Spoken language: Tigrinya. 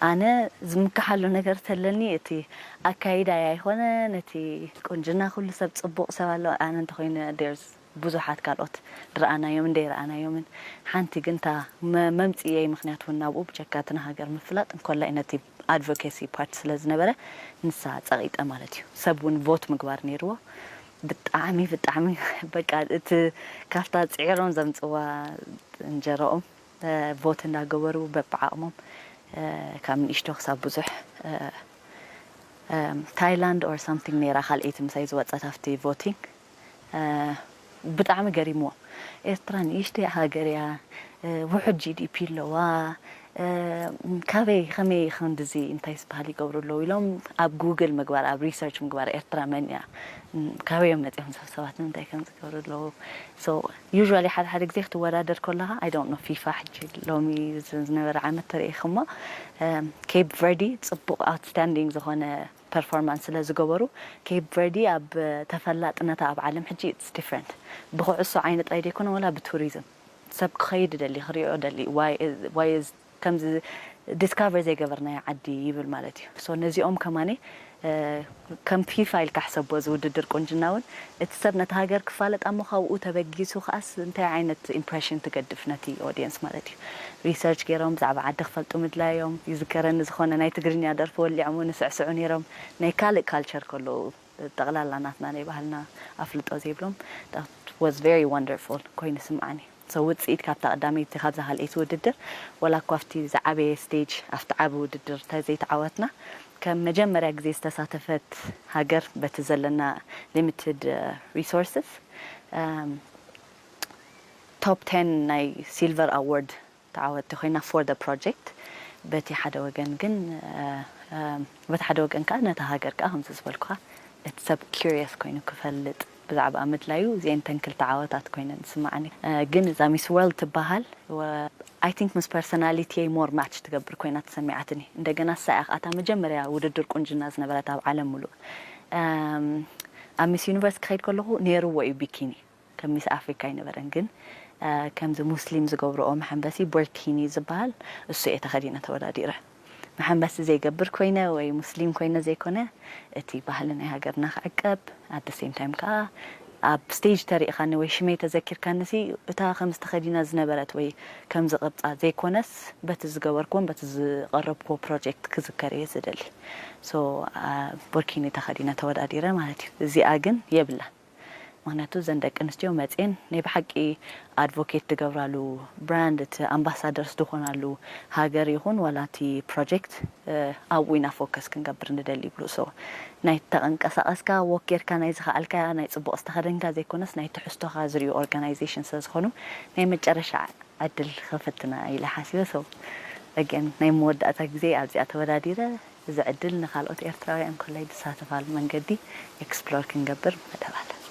ኣነ ዝምክሓሉ ነገር ተለኒ እቲ ኣካይዳ ኣይኮነ ነቲ ቁንጅና ኩሉ ሰብ ጽቡቕ ሰብ ኣሎ ኣነ እንተኮይነ there's ብዙሓት ካልኦት ድረኣናዮም እንደ ይረኣናዮምን ሓንቲ ግን እታ መምፅእየይ ምክንያት እውን ናብኡ ብጀካ እቲ ንሃገር ምፍላጥ እንኮላይ ነቲ advocacy part ስለ ዝነበረ ንሳ ፀቒጠ ማለት እዩ ሰብ እውን vote ምግባር ነይርዎ ብጣዕሚ ብጣዕሚ በቃ እቲ ካብታ ፅዒሮም ዘምፅዋ እንጀረኦም vote እንዳገበሩ በብዓቕሞም ካብ ንእሽቶ ክሳብ ብዙሕ ታይላንድ or something ነይራ ካልኣይቲ ምሳይ ዝወፀት ኣብቲ voting ብጣዕሚ ገሪምዎም ኤርትራ ንእሽተይ ሃገር እያ ውሑድ GDP ኣለዋ ካበይ ከመይ ክንድዚ እንታይ ዝበሃል ይገብሩ ኣለዉ ኢሎም ኣብ ጉግል ምግባር ኣብ research ምግባር ኤርትራ መን እያ ካበይ እዮም መፂኦም ሰብ ሰባት ንምንታይ ከም ዝገብሩ ኣለዉ so usually ሓደ ሓደ ግዜ ክትወዳደር ከለኻ I don't know FIFA ሕጂ ሎሚ ዝነበረ ዓመት ተርእይኽሞ Cape Verde ፅቡቕ outstanding ዝኾነ performance ስለ ዝገበሩ Cape Verde ኣብ ተፈላጥነታ ኣብ ዓለም ሕጂ it's different ብኩዕሶ ዓይኒ ጥራይ ዘይኮነ ወላ ብቱሪዝም ሰብ ክኸይድ ደሊ ክሪኦ ደሊ why is ከምዚ discover ዘይገበርናዮ ዓዲ ይብል ማለት እዩ so ነዚኦም ከማኒ ከም FIFA ኢልካ ሕሰቦ እዚ ውድድር ቁንጅና እውን እቲ ሰብ ነቲ ሃገር ክፋለጥ ኣሞ ካብኡ ተበጊሱ ከኣስ እንታይ ዓይነት impression ትገድፍ ነቲ audience ማለት እዩ research ገይሮም ብዛዕባ ዓዲ ክፈልጡ ምድላዮም ይዝከረኒ ዝኾነ ናይ ትግርኛ ደርፊ ወሊዖም እውን ይስዕስዑ ነይሮም ናይ ካልእ culture ከለዉ ጠቕላላ ናትና ናይ ባህልና ኣፍልጦ ዘይብሎም was very wonderful ኮይኑ ስምዓኒ so ውፅኢት ካብታ ቀዳመይቲ ካብዛ ካልኣይቲ ውድድር ወላ እኳ ኣብቲ ዝዓበየ stage ኣብቲ ዓቢ ውድድር ተዘይተዓወትና ከም መጀመርያ ግዜ ዝተሳተፈት ሃገር በቲ ዘለና limited resources top ten ናይ silver award ተዓወቲ ኮይና for the project በቲ ሓደ ወገን ግን በቲ ሓደ ወገን ከዓ ነታ ሃገር ከዓ ከምዚ ዝበልኩኻ እቲ ሰብ curious ኮይኑ ክፈልጥ ብዛዕባ ምድላዩ እዚአን ተን ክልተ ዓወታት ኮይነን ዝስማዓኒ ግን እዛ Miss World ትበሃል I think ምስ personality ይ more match ትገብር ኮይና ተሰሚዓትኒ እንደገና እሳ እያ ከዓ እታ መጀመርያ ውድድር ቁንጅና ዝነበረት ኣብ ዓለም ሙሉእ ኣብ Miss Universe ክኸይድ ከለኹ ነይርዎ እዩ bikini ከም Miss Africa ኣይነበረን ግን ከምዚ ሙስሊም ዝገብርኦ መሐንበሲ ቦርኪኒ ዝበሃል እሱ እየ ተኸዲነ ተወዳዲረ መሐንበሲ ዘይገብር ኮይነ ወይ ሙስሊም ኮይነ ዘይኮነ እቲ ባህሊ ናይ ሃገርና ክዕቀብ at the same time ከዓ ኣብ stage ተሪእኻኒ ወይ ሽመይ ተዘኪርካኒ ሲ እታ ከምዚ ተኸዲና ዝነበረት ወይ ከምዚ ቅርፃ ዘይኮነስ በቲ ዝገበርኩዎን በቲ ዝቐረብኩዎ project ክዝከር እየ ዝደሊ so ቦርኪኒ ተኸዲነ ተወዳዲረ ማለት እዩ እዚኣ ግን የብላን ምክንያቱ እዘን ደቂ ኣንስትዮ መፅኤን ናይ ብሓቂ advocate ዝገብራሉ brand እቲ ambassadors ዝኾናሉ ሃገር ይኹን ዋላ እቲ project ኣብኡ ኢና focus ክንገብር ንደሊ ይብሉ so ናይ ተንቀሳቐስካ walk ጌርካ ናይ ዝኸኣልካ ናይ ፅቡቕ ዝተኸደንካ ዘይኮነስ ናይ ትሕዝቶኻ ዝሪኡ organization ስለ ዝኾኑ ናይ መጨረሻ ዕድል ክፈትና ኢለ ሓሲበ so again ናይ መወዳእታ ግዜ ኣብዚኣ ተወዳዲረ እዚ ዕድል ንካልኦት ኤርትራውያን ኮላይ ዝሳተፋሉ መንገዲ explore ክንገብር መደብ ኣሎ